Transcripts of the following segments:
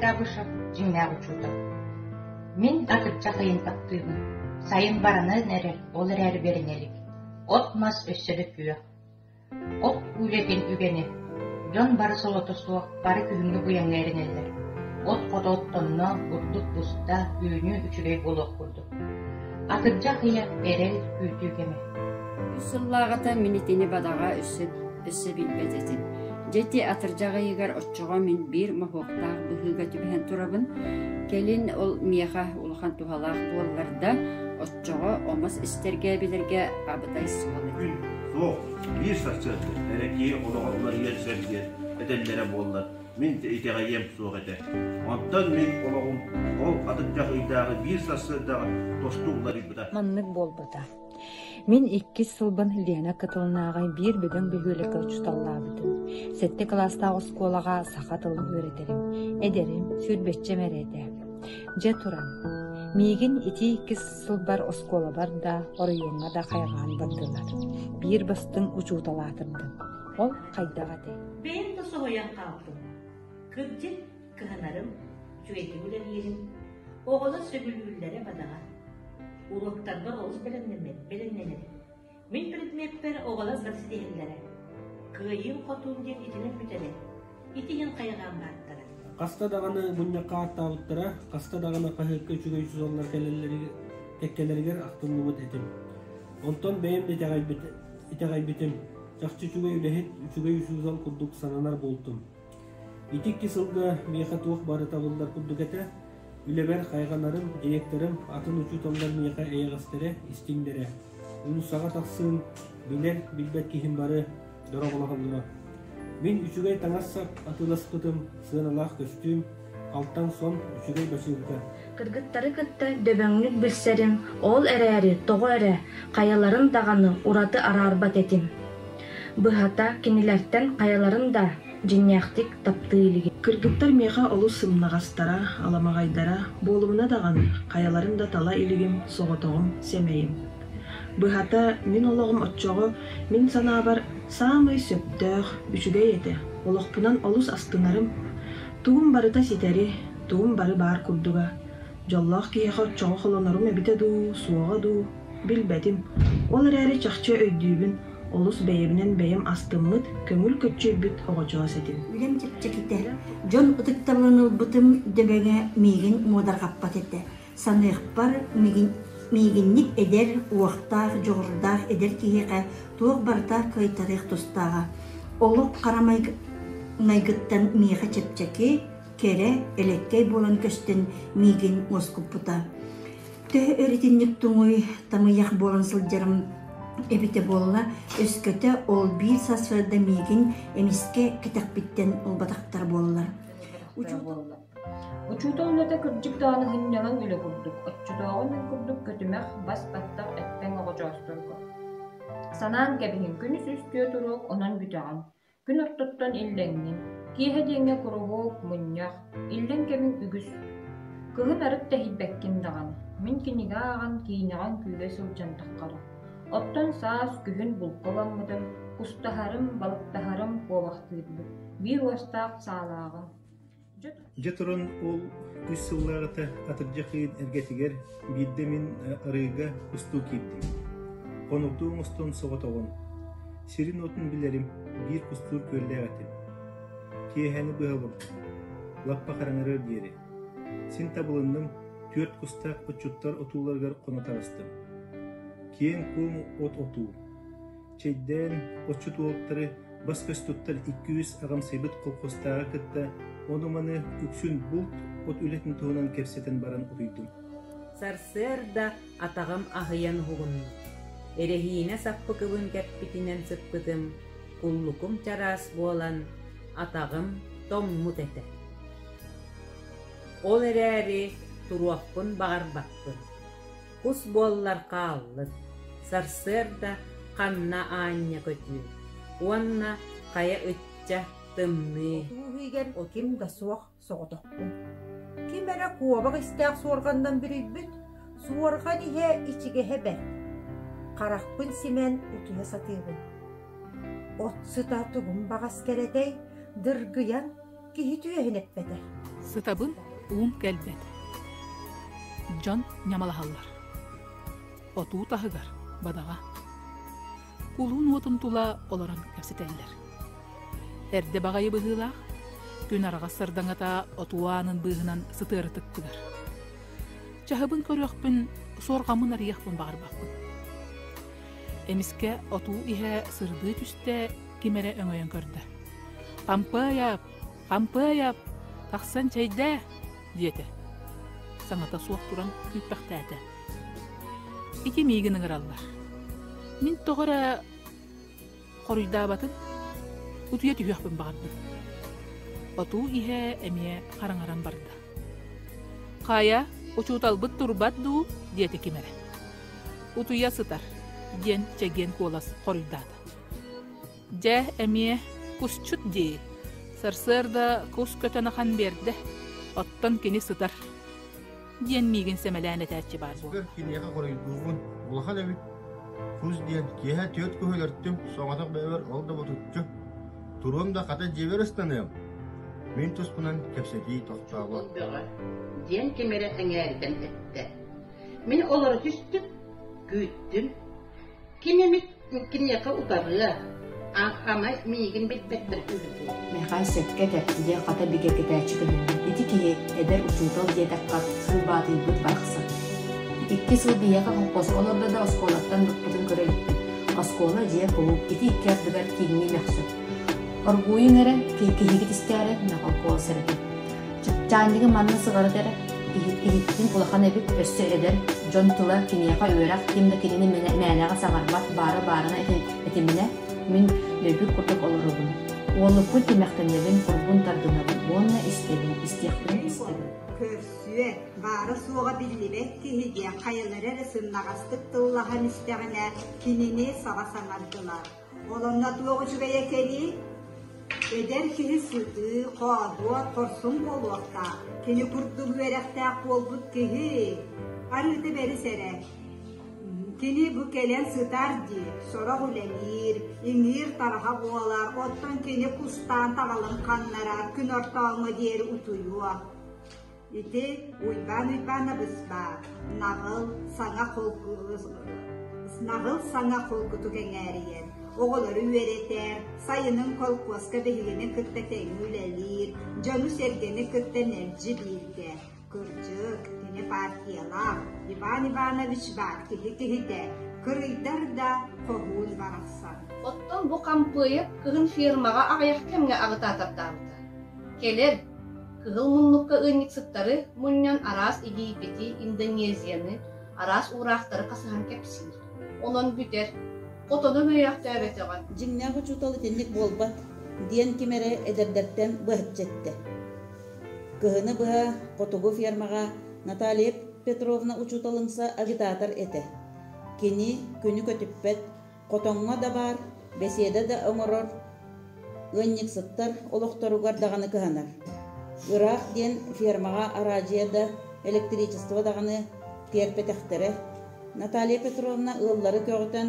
Габышев дьиҥнээх учуутал. Мин атырдьах ыйын таптыыбын. Сайын баранан эрэр, ол эрээри бэринэ илик. От-мас өссө да күөх. От үлэтин үгэнэ. Дьон бары солото суох, бары күһүҥҥү быйаҥҥа эрэнэллэр. От хото оттонно, бурдук буста, үүнүү үчүгэй буолуох курдук. Атырдьах ыйа эрэл, күүтүү кэмэ. Үс сыллааҕыта мин итини бадаҕа өссө, өссө билбэт этим. Дьэ ити атырдьах ыйыгар оччоҕо мин биир моһуоктаах быһыыга түбэһэн турабын. Кэлин ол миэхэ улахан туһалаах буоллар да, оччоҕо омос истэргэ билэргэ абытай суол этэ. Күн суох, биир сарсыарда эрэ киһи олоҕо уларыйар сөп диэн этэллэрэ буоллар, мин итэҕэйиэм суох этэ. Онтон мин олоҕум ол атырдьах ыйдааҕы биир сарсыардаҕа тосту уларыйбыта. Маннык буолбута. Мин иккис сылбын Лена Кытылынааҕы биир бөдөҥ бөһүөлэккэ учууталлаабытым. Сэттэ кылаастаах оскуолаҕа саха тылын үөрэтэрим. Эдэрим, сүүрбэччэм эрэ этэ. Дьэ туран, миигин ити иккис сылбар оскуолабар да, оройуоҥҥа да хайҕаан бардылар. Биир бастыҥ учуутал аатырдым. Ол хайдах этэй? Бэйэм да соһуйан хаалтым. Кырдьык, кыһанарым, үчүгэйдик үлэлиирим. Оҕолор сөбүлүүллэрэ бадаҕа. Уруоктарбар олус бэлэмнэммит, бэлэмнэнэрим. Мин предмеппэр оҕолор бары ситиһэллэрэ. Кыайыым-хотуум диэн итинэн бүтэрэ. Ити иһин хайҕаан бааттара. Хаста даҕаны мунньахха ааттаабыттара, хаста даҕаны хаһыакка үчүгэй учууталлар кэлэллэригэр кэккэлэригэр ахтыллыбыт этим. Онтон бэйэм да итэҕэйбит, итэҕэйбитим, чахчы үчүгэй үлэһит, үчүгэй учуутал курдук сананар буолтум. Ити икки сылга миэхэ туох бары табыллар курдук этэ. Үлэбэр хайҕанарым, директорым, атын учууталлар миэхэ эйэҕэстэрэ, истиҥнэрэ. Уулуссаҕа тахсыым, билэр, билбэт киһим бары дороҕолоһоллоро. Мин үчүгэй таҥас-сап атыыласпытым, сыаналаах көстүүм, алтан сон, үчүгэй бачыыҥка. Кыргыттары кытта дөбөҥнүк билсэрим, ол эрээри тоҕо эрэ хайаларын даҕаны ураты араарбат этим. Быһата, кинилэртэн хайаларын да дьиҥнээхтик таптыы илигим. Кыргыттар миэхэ олус сымнаҕастара, аламаҕайдара, буолумуна даҕаны, хайаларын да тала илигим, соҕотоҕум, сэмэйим. Быһата, мин олоҕум оччоҕо, мин санаабар, саамай сөптөөх, үчүгэй этэ, олохпунан олус астынарым. Тугум барыта ситэри, тугум бары баар курдуга. Дьоллоох киһиэхэ оччоҕо холонорум эбитэ дуу, суоҕа дуу, билбэтим. Ол эрээри чахчы өйдүүбүн, олус бэйэбинэн бэйэм астыммыт, көҥүл көччүйбүт оҕочоос этим. Үлэм чэпчэкитэ, дьон ытыктабылын ылбытым дөбөҥө миигин муодарҕаппат этэ. Саныахпар, миигинник эдэр, уохтаах, дьоҕурдаах эдэр киһиэхэ туох барыта кыайтарыах тустааҕа. Олох хара майгыттан миэхэ чэпчэки, кэрэ, элэккэй буолан көстөн миигин уоскуппута. Төһө өр итинник туҥуй, тамыйах буолан сылдьарым эбитэ буолла, өскөтө ол биир сарсыарда миигин эмискэ кэтэхпиттэн ылбатахтар буоллар. Учуутал Учуутал үлэтэ кырдьык даҕаны сынньалаҥ үлэ курдук, оччотооҕу мин курдук көтүмэх, бас-баттах эппэҥ оҕочоосторго. Санаан кэбиһиҥ, күнүс үс-түөрт уруок, онон бүтэҕин. Күн ортоттон иллэҥҥин, киэһэ диэҥҥэ куруһуок, мунньах, иллэҥ кэмиҥ үгүс. Кыһын арыт тэһийбэккин даҕаны, мин кинигэ ааҕан, киинэҕэ үҥкүүлэ сылдьан таххарым. Оттон саас, күһүн булка уламмытым, кустаһарым, балыктаһарым, куобахтыырбын, биир уостаах саалааҕым. Дьэ туран ол үс сыллааҕыта атырдьах ыйын эргэтигэр биирдэ мин арыыга кустуу киирдим. Хонуктуу оҥостон соҕотоҕун. Сирин-уотун билэрим, биир кустуур күөллээх этим. Киэһэни быһа олордум. Лаппа хараҥарыар диэри. Син табылынным, түөрт кустаах отчуттар отууларыгар хоно таҕыстым. Киэҥ-куоҥ от отуу. Чэйдээн, отчут уолаттары бас-көс туттар икки-үс аҕамсыйбыт колхозтааҕы кытта ону-маны үксүн булт от үлэтин туһунан кэпсэтэн баран утуйдум. Сарсыарда атаҕым аһыйан уһугуннум. Эрэһиинэ саппыкыбын кэппитинэн сыппытым, куллукум чараас буолан, атаҕым тоҥмут этэ. Ол эрээри туруохпун баҕарбаппын. Кус буоллар хааллын, сарсыарда ханна аанньа көтүө уонна хайа ычча тымныы. Отуу иһигэр ким да суох соҕотохпун. Ким эрэ куобах истээх суорҕанынан бүрүйбүт, суорҕан иһэ ичигэһэ бэрт. Харахпын симэн утуйа сатыыбын. От сыта тугум баҕас кэрэтэй, дыргыйан киһи түөһүн эппэтэ. Сытабын, уум кэлбэт. Дьон ньамалаһаллар. Отуу таһыгар бадаҕа. Кулун уотун тула олорон кэпсэтэллэр. Эрдэ баҕайы быһыылаах, күн араҕас сардаҥата отуу аанын быыһынан сытыары тыктылар. Чаһыбын көрүөхпүн, суорҕаммын арыйыахпын баҕарбаппын. Эмискэ отуу иһэ сырдыы түстэ, ким эрэ өҥөйөн көрдө. «Хампыайап! Хампыайап! Тахсан чэйдээ!» диэтэ. Саҥата суох туран күүппэхтээтэ. Ити миигин ыҥыраллар. Мин тоҕо эрэ хоруйдаабатым, утуйа түһүөхпүн баҕардым. Отуу иһэ эмиэ хараҥаран барда. «Хайа, учууталбыт турбат дуу?» диэтэ ким эрэ. «Утуйа сытар», диэн чэгиэн куолас хоруйдаата. Дьэ, эмиэ кусчут дии. Сарсыарда кус көтөн ахан биэрдэ, оттон кини сытар, диэн миигин сэмэлээн этээччи баар буолла. Киниэхэ хоруйдуубун, улахан эбит. Кус диэн киэһэ түөрт куһу өлөртүм, соҕотох бэйэбэр ол да ботуччу. Туруом да хата дьиэбэр ыстаныам. Мин туспунан кэпсэтии тохтообот. Бөҕө, диэн ким эрэ эҥээритэн эттэ. Мин олоро түстүм, күүттүм. Ким эмит киниэхэ утарыа, ама миигин билбэттэр үһү дуо? Мэхээс сөпкө этэр, диэн хата бигэргэтээччи көһүннэ. Ити киһи, эдэр учуутал диэтэххэ, сылбаатыйбыт барахсан. Икки сыл биһиэхэ холкуоска олордо да оскуолаттан быкпытын көрө иликпит. Оскуола, дьиэ, кулууп ити икки ардыгар кииҥҥи мөхсөр. Оргууйуҥ эрэ, киһигит истээрэ, мехолкуол сэрэтэр. Чаанньыгы манна сыҕарыт эрэ, иһиттин улахан эбит, өссө эдэр, дьон тыла киниэхэ үөрэх, ким да кинини мээнэҕэ саҥарбат, баара-баарына этиминэ, мин өлбүт курдук олоробун. Уоллукпун тимэхтэнэбин, курбун тардынабын уонна истэбин, истиэхпин истэбин. Көрсүө, баара-суоҕа биллибэт киһи диэн хайалара эрэ сымнаҕастык тыллаһан истэҕинэ, кинини саба саҥардылар. Ол онно туох үчүгэйэ кэлиий? Эдэр киһи сытыы, хоодуот, хорсун буолуохтаах. Кини курдук үөрэхтээх буолбут киһи арыыта бэрис эрэ. Кини бу кэлэн сытар дии, сорох үлэлиир, иҥиир тараһа буолар, оттон кини кустаан таҕылын ханнарар, күн ортооҥҥо диэри утуйуо. Ити Уйбаан Уйбаанабыс баар, наҕыл, саҥа наҕыл саҥа холкутук эҥээрийэр, оҕолору үөрэтэр, сайынын холкуоска биһигини кытта тэҥҥэ үлэлиир, дьону-сэргэни кытта мэлдьи бииргэ. Кырдьык, кини партиялаах, Иван Иванович баар киһи киһитэ, кырыйдар да хоһуун барахсан. Оттон бу Хампыайап кыһын фермаҕа аҕыйах кэмҥэ аҕытаатардаабыта. Кэлэр, Кыһыл муннукка ыанньыксыттары мунньан араас Египети, Индонезияны, араас уураахтары хасыһан кэпсиир. Онон бүтэр. Хотону мөйөөхтөөбөтөҕө. Дьиҥнээх учуутал итинник буолбат, диэн ким эрэ эдэрдэртэн быһаччы эттэ. Кыһыны быһа хотугу фермаҕа Наталья Петровна учууталымса агитатор этэ. Кини күнү көтүппэт, Хотоҥҥо да баар, бэсиэдэ да оҥорор, ыанньыксыттар олохторугар даҕаны кыһанар. Ыраах диэн фермаҕа араадьыйа да, электричество даҕаны тиэрпэтэхтэрэ. Наталья Петровна ыаллары көҕүтэн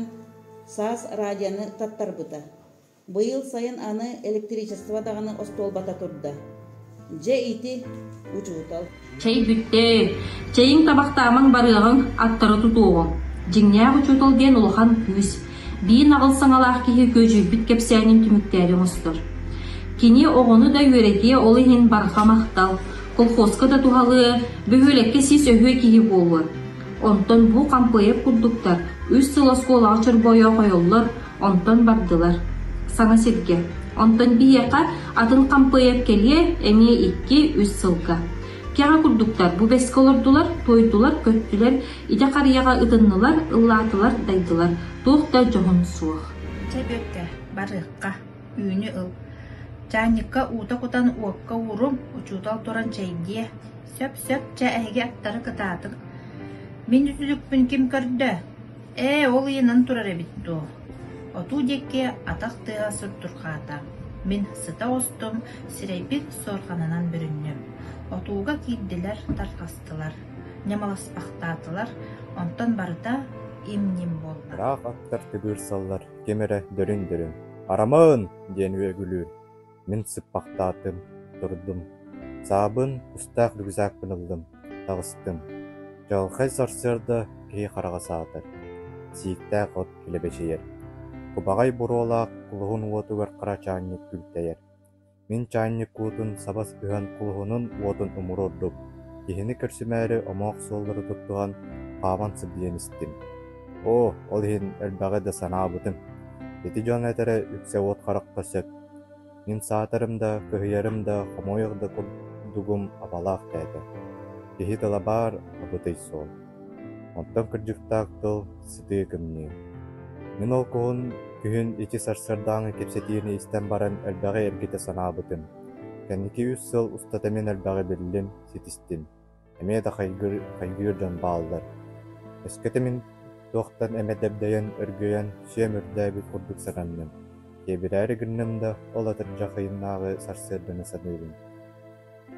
саас радионы таттарбыта. Быйыл сайын аны электричество даҕаны остуолбата турда. Дьэ ити учуутал. Чэй бүттэ. Чэйиҥ табахтаамаҥ барыаҕыҥ, аттары тутуоҕуҥ. Дьиҥнээх учуутал диэн улахан күүс. Биир наҕыл саҥалаах киһи күөдьүйбүт кэпсээнин түмүктээри оҥостор. Кини оҕону да үөрэтиэ ол иһин барҕа махтал, колхозка да туһалыа, бөһүөлэккэ сис өһүө киһи буолуо. Онтон бу Хампыайап курдуктар үс сыл оскуолаҕа чорбойо хойоллор, онтон бардылар. Саҥа сиргэ. Онтон биһиэхэ атын Хампыайап кэлиэ эмиэ икки-үс сылга. Кэҕэ курдуктар бу бэскэ олордулар, туойдулар, көттүлэр, ити харыйаҕа ытыннылар, ыллаатылар, дайдылар. Туох да дьоһун суох. Чэ Бүөккэ, барыахха, үүнү ыл. Чаанньыкка уута кутан уокка ууруҥ, учуутал туран чэйдиэ. Сөп-сөп, чэ эһиги аттары кытаатыҥ. Мин үтүлүкпүн ким көрдө? Ээ, ол ыйанан турар эбит дуо? Отуу диэки атах тыаһа сурдурҕаата. Мин сыта оҕустум, сирэйбин суорҕанынан бүрүннүм. Отууга киирдилэр, тарҕастылар, ньамаласпахтаатылар, онтон барыта им-ньим буолла. Ыраах аттар тыбыырсаллар, ким эрэ дөрүн-дөрүн «Арамаан!» диэн үөгүлүүр. Мин сыппахтаатым, турдум. Саабын, кустаах рюкзакпын ыллым, таҕыстым. Чаҕылхай сарсыарда киһи хараҕа саатар, сииктээх от килэбэчийэр, кубаҕай буруолаах кулуһун уотугар хара чаанньык күлтэйэр. Мин чаанньык уутун саба ыһан кулуһунун уотун умуруордум, киһини көрсүмээри омоох суоллары туттуһан, хааман сыбдыйан истим. Оо, ол иһин элбэҕи да санаабытым. Ити дьон этэрэ үксэ уот харахха сөп. Мин саатарым да, кыһыйарым да, хомойуох да курдугум абалаах да этэ. Киһи тыла баар, абытай суол. Онтон кырдьыктаах тыл сытыы кымньыы. Мин ол куһун күһүн ити сарсыардааҥы кэпсэтиини истэн баран элбэҕи эргитэ санаабытым. Кэнники үс сыл устата мин элбэҕи биллим, ситистим. Эмиэ да хайгыыр, хайгыыр дьон бааллар. Өскөтө мин туохтан эмэ дэбдэйэн, өргөйөн, сүөм үрдээбит курдук сананным. Киэбирээри гынным да, ол атырдьах ыйыннааҕы сарсыарданы саныыбын.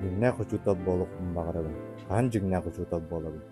Дьиҥнээх учуутал буолуохпун баҕарабын. Хаһан дьиҥнээх учуутал буолабын?